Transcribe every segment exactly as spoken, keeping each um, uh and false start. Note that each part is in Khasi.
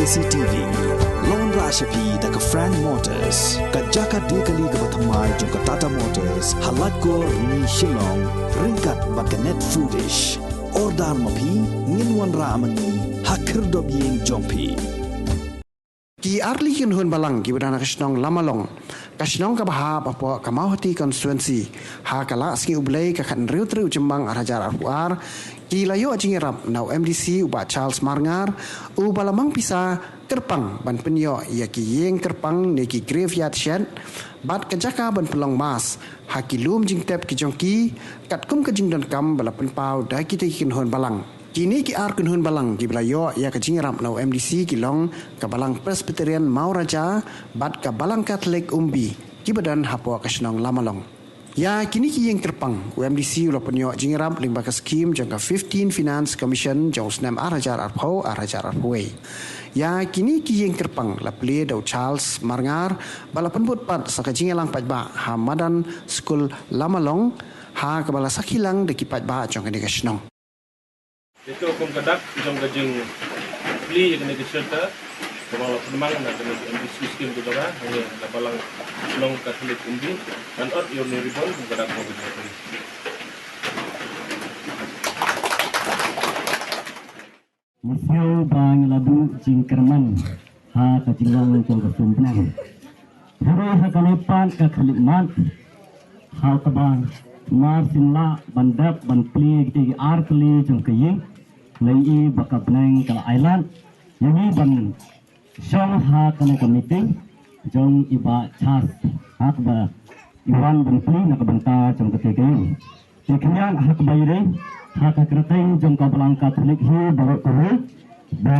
C T V. Long ra sha phi da ka Frank Motors, ka jaka de kali kaba thymmai jong ka Tata Motors, ha Laitkor, Rni, Shillong, ryngkat bad ka Net Foodish. Order ma phi, ngin wanrah ma ngi ha khyrdop ïing jong phi. Ki artylli ki kynhun balang kiba don ha ka shnong Lamalong, ka shnong kaba hap hapoh ka Mawhati constituency, ha ka lad sngi U Blei ka khathynriew tarik u Jymmang ar hajar arphew ar, ki la ïoh jingïarap na u M D C u Bah Charles Marngar, uba la mang pisa kyrpang ban pynïoh ïa ki ïing kyrpang ne ki graveyard shed, bad ka jaka ban pynlong mass ha ki lum jingtep ki jong ki, katkum ka jingdonkam ba la pynpaw da kitei ki kynhun balang. Kine ki ar kynhun balang kiba la ïoh ïa ka jingïarap na u M D C ki long ka Balang Presbyterian Mawraja bad ka Balang Katholik Umbi, kiba don hapoh ka shnong Lamalong. Ïa kine ki ïing kyrpang, u M D C u la pynïoh jingïarap lyngba ka skhim jong ka fifteen Finance Commission jong u snem ar hajar arphew, ar hajar arphew wei. Ïa kine ki ïing kyrpang la plie da u Charles Marngar, ba la pynbud pat sa ka jingïalang paidbah ha madan skul Lamalong, ha kaba la sakhi lang da ki paidbah jong kane ka shnong. Ïa to kum ka dak jong ka jingplie ïa kane ka shelter, kaba la pynmang na kane ka M D C skim ka jong nga, hangne na Balang Shnong Katholik Umbi, ban ot ïa une u ribbon kum ka dak jong ka jingplie. Ngi sngew ba ngi la duh jingkyrmen ha ka jinglong jong ka sum bneng. Hynrei ha kane pat ka khyllipmat, ha kaba mar sien lah ban dep ban plie kitei ki ar tylli jong ka ïing, la ïohi ba ka bneng ka la ailad ïa ngi ban shong ha kane ka meeting jong i Bah Charles, ha kaba i wan ban plie na ka bynta jong katei ka ïing. Te khyndiat ha kaba ïadei ha ka kyrteng jong ka Balang Katholik hi baroh kawei, ba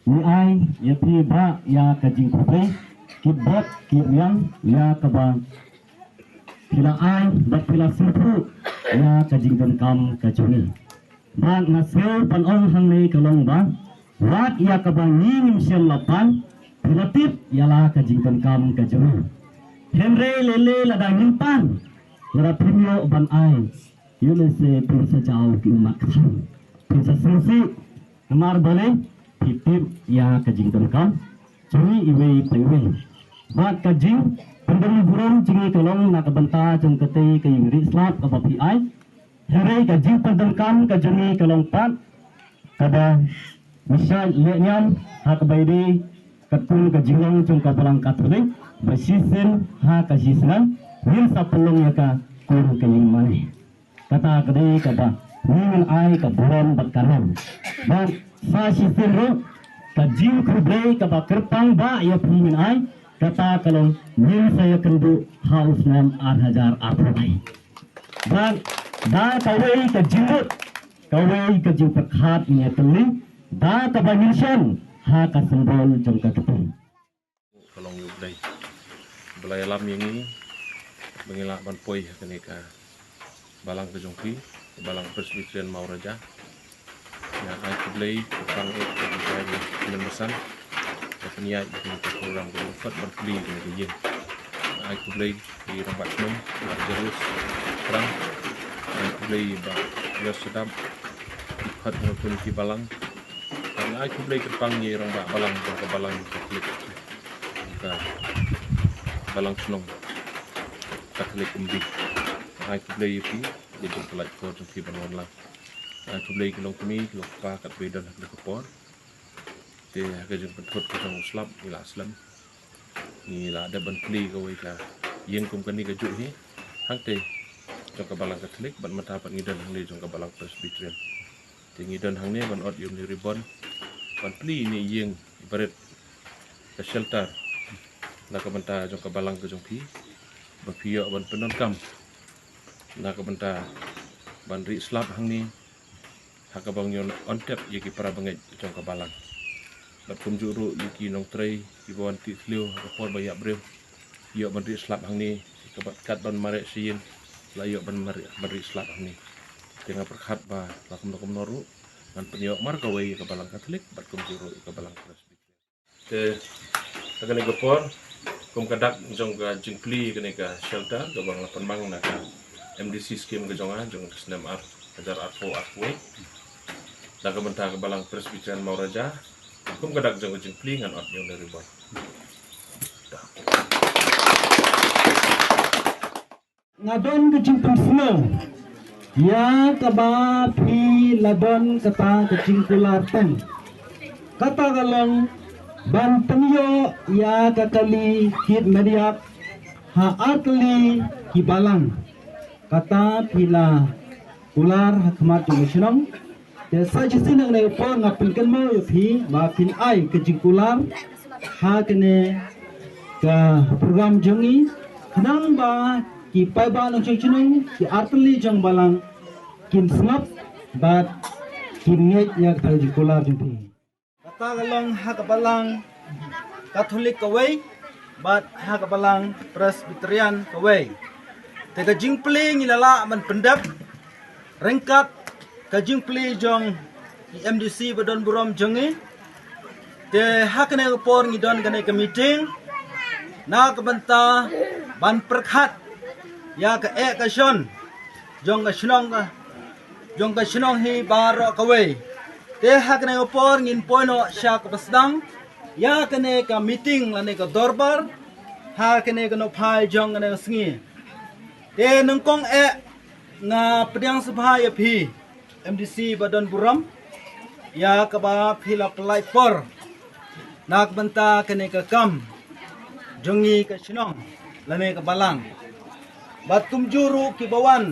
ngi ai ïa phi bah ïa ka jingkhublei, ki bok ki riang ïa kaba phi la ai bad phi la sngewthuh ïa ka jingdonkam ka jong ngi. Bad nga sngew ban ong hangne ka long ba wat ïa kaba ngi ngim shym la pan, phi la tip ïa la ka jingdonkam ka jong ngi. Hynrei lei lei lada ngim pan, lada phim ïoh ban ai, ïoh lehse phim sa jaw ki ummat kthang, phim sa sngewsih. Namar balei? Phi tip ïa ka jingdonkam jong ngi iwei pa iwei. Bad ka jingpyndonkam burom jong ngi ka long na ka bynta jong katei ka ïing rieh slap kaba phi ai. Hynrei ka jingpyndonkam ka jong ngi ka long pat kaba ngi shait leh niam ha kaba ïadei katkum ka jinglong jong ka Balang Katholik, ba shisien ha ka shisnem ngin sa pynlong ïa ka kum ka ïing mane. Kata ka dei kaba ngi ngin ai ka burom bad ka nam. Bad sa shisien ruh ka jingkhublei kaba kyrpang ba ïa phi ngin ai, kata ka long ngin sa ïakynduh ha u snem ar hajar arphew wei. Bad da kawei ka jingmut, kawei ka jingpyrkhat ngin ïatylli da kaba ngin shon ha ka symbol jong ka kti. Ka long ïa U Blei ba la ïalam ïa ngi ba ngi lah ban poi ha kane ka balang ka jong phi, ka Balang Presbyterian Mawraja. Nga ai khublei kyrpang ïa ka jingïaid ïa ka Mynsiem, ka pynïaid ïa kane ka program ka jong phi ban plie ïa kane ka ïing. Nga ai khublei ïa i Rangbah Shnong, Bah Jerus Krang. Nga ai khublei ïa Bah Yos Shadap, ki khot jong ki balang. Nga ai khublei kyrpang ïa i Rangbah Balang jong ka Balang Katholik, ka Balang Shnong Katholik Umbi. Nga ai khublei ïa phi ïa ka jingpyllait por jong phi ban wan lang. Nga ai khublei ki longkmie ki longkpa katba i don ha kane ka por. Te ha ka jingpynthut ka jong u slap ngi la slem. Ngi la dep ban plie kawei ka ïing kum kane kajuh hi hangtei jong ka Balang Katholik, bad mynta pat ngi don hangne jong ka Balang Presbyterian. Te ngi don hangne ban ot ïa une u ribbon ban plie ïa une u ïing barit, ka shelter, na ka bynta jong ka balang ka jong phi, ba phi ïoh ban pyndonkam na ka bynta ban rieh slap hangne, ha kaba ngi ïoh ban tep ïa ki para bangeit jong ka balang. Bad kumjuh ruh ïa ki nongtrei kiba wan tih thliew ha ka por ba ïap briew, ïoh ban rieh slap hangne, ïa kaba kat ban mareh sha ïing la ïoh ban mareh, ban rieh slap hangne. Te nga pyrkhat ba la kumno kumno ruh ngan pynïoh mar kawei ïa ka Balang Katholik bad kumjuh ruh ïa ka Balang Presbyterian. Te ha kane ka por, kum ka dak jong ka jingplie kane ka shelter kaba nga la pynmang na ka M D C scheme ka jong nga jong ka snem ar hajar arphew arphew wei, na ka bynta ka Balang Presbyterian Mawraja, Kum ka dak jong ka jingplie ngan ot ïa u Nariwal. Nga don ka jingpynsngew ïa kaba phi la don kata ka jingkular teng. Kata ka long ban pynïoh ïa ka kali kit mariap ha artylli ki balang. Kata phi la kular ha khmat jong ka shnong. Te sa shisien na kane ka por nga pynkynmaw ïa phi ba phin ai ka jingkular ha kane ka program jong ngi, khnang ba ki paidbah nongshong shnong, ki artylli jong balang kin sngap bad kin ngeit ïa kata ka jingkular jong phi. Kata ka long ha ka balang Katholik kawei bad ha ka balang Presbyterian kawei. Te ka jingplie ngi la lah ban pyndep ryngkat ka jingplie jong i M D C ba don burom jong ngi. Te ha kane ka por ngi don kane ka meeting na ka bynta ban pyrkhat ïa ka eh ka shon jong ka shnong ka jong ka shnong hi baroh kawei. Te ha kane ka por ngin poi noh sha kaba sdang ïa kane ka meeting lane ka dorbar ha kane ka nohphai jong kane ka sngi. Te nyngkong eh nga pdiang sngewbha ïa phi M D C ba don burom ïa kaba phi la pynlait por na ka bynta kane ka kam jong ngi ka shnong lane ka balang. Bad kumjuh ruh kiba wan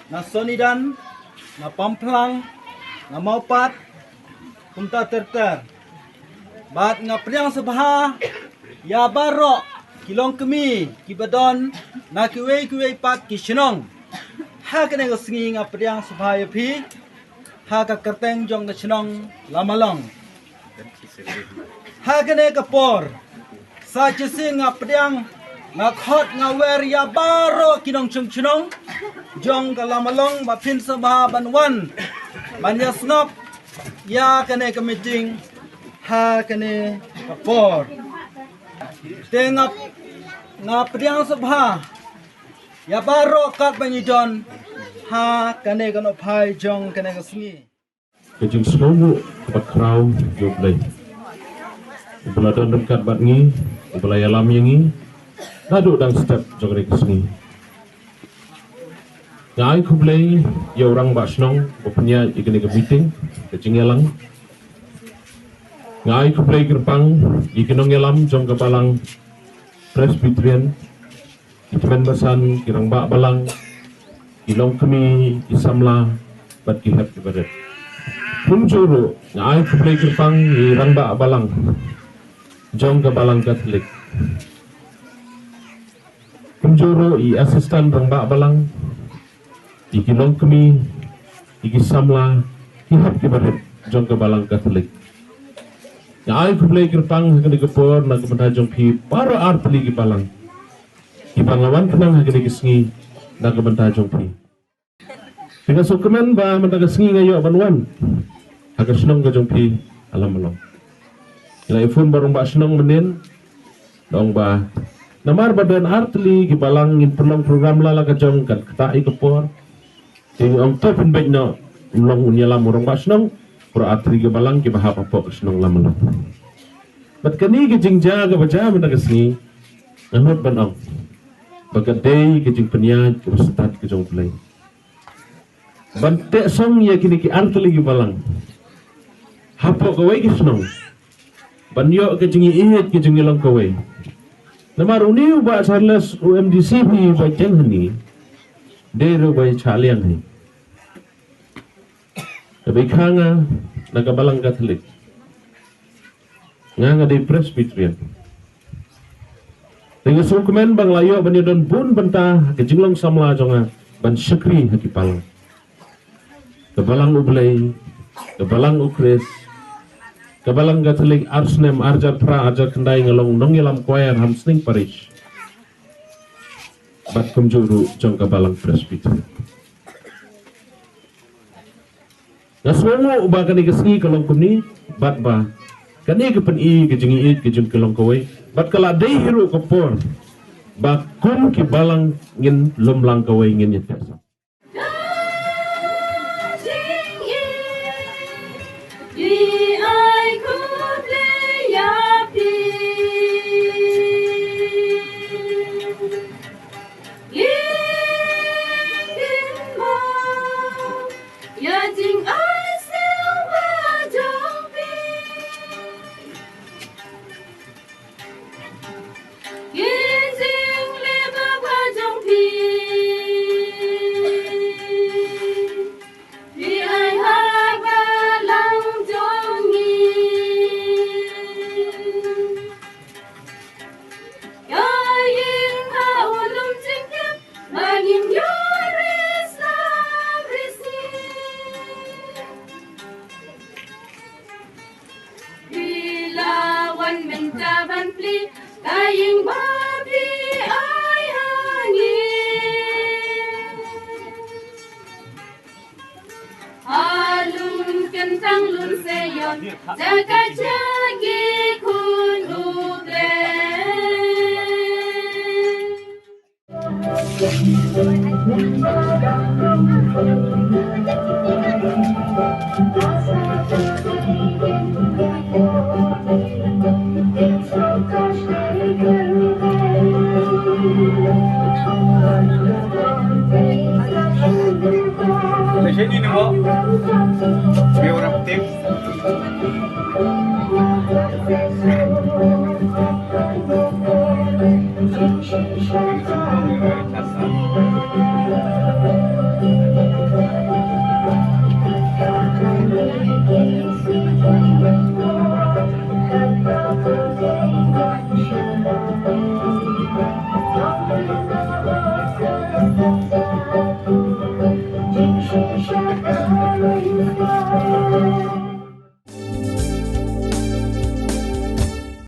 na Sonidan, na Pamphlang, na Mawpat, kumta ter ter. Bad nga pdiang sngewbha ïa baroh ki longkmie kiba don na kiwei kiwei pat ki shnong. Ha kane ka sngi nga pdiang sngewbha ïa phi ha ka kyrteng jong ka shnong Lamalong. Ha kane ka por sa shisien nga pdiang, nga khot, nga wer ïa baroh ki nongshong shnong jong ka Lamalong ba phin sngewbha ban wan ban ïa sngap ïa kane ka meeting ha kane ka por. Te nga, nga pdiang sngewbha ïa baroh katba ngi don ha kane ka nohphai jong kane ka sngi. Ka jingsngewnguh kaba khraw jong U Blei uba la don ryngkat bad ngi, uba la ïalam ïa ngi naduh dang step jong kane ka sngi. Nga ai khublei ïa u rangbah shnong ba pynïaid ïa kane ka meeting, ka jingïalang. Nga ai khublei kyrpang ïa ki nongïalam jong ka balang Presbyterian, ki tymmen basan, ki rangbah balang, ki longkmie, ki samla bad ki hep ki barit. Kumjuh ruh nga ai khublei kyrpang ïa i rangbah balang jong ka balang Katholik. Kumjuh ruh i assistant rangbah balang, ïa ki longkmie, ïa ki samla, ki hep ki barit jong ka balang Katholik. Nga ai khublei kyrpang ha kane ka por na ka bynta jong phi baroh artylli ki balang kiba nga wan khnang ha kane ka sngi na ka bynta jong phi. Te nga sngewkmen ba mynta ka sngi nga ïoh ban wan ha ka shnong ka jong phi ha Lamalong. Nga la ïa phone bad u rangbah shnong mynnin, da ong ba namar ba don artylli ki balang, ngin pynlong program la la ka jong, kan ktah ïa ka por. Te nga ong to pynbeit noh, un long un ïalam u rangbah shnong, baroh artylli ki balang kiba hap hapoh ka shnong Lamalong. Bad kane ka jingjia kaba jia mynta ka sngi, nga nud ban ong ba ka dei ka jingpynïaid kaba stad ka jong U Blei ban teh song ïa kine ki artylli ki balang hapoh kawei ka shnong, ban ïoh ka jingïeit ka jinglong kawei. Namar une u Bah Charles, u M D C phi ba jeng hangne, dei ruh ba ïa shah liang hi. Te ba ïa kha nga na ka balang Katholik, nga nga dei Presbyterian. Te nga sngewkmen ba nga la ïoh ban ïadon bun bynta ha ka jinglong samla jong nga ban shakri ha ki balang. Ka balang U Blei, ka balang U Khrist, ka balang Katholik, ar snem, ar hajar phra, ar hajar khyndai nga long nongïalam choir ha Umsning Parish. Bad kumjuh ruh jong ka balang Presbyterian. Nga sngewnguh ba kane ka sngi ka long kumne, bad ba kane ka pyni ka jingïeit ka jong ka long kawei, bad ka la dei hi ruh ka por ba kum ki balang ngin lum lang kawei, ngin ïateh. Ai ïing ba phi ai ha ngi. Halun kyntang lun se ïoh jaka jaki khun u Blei.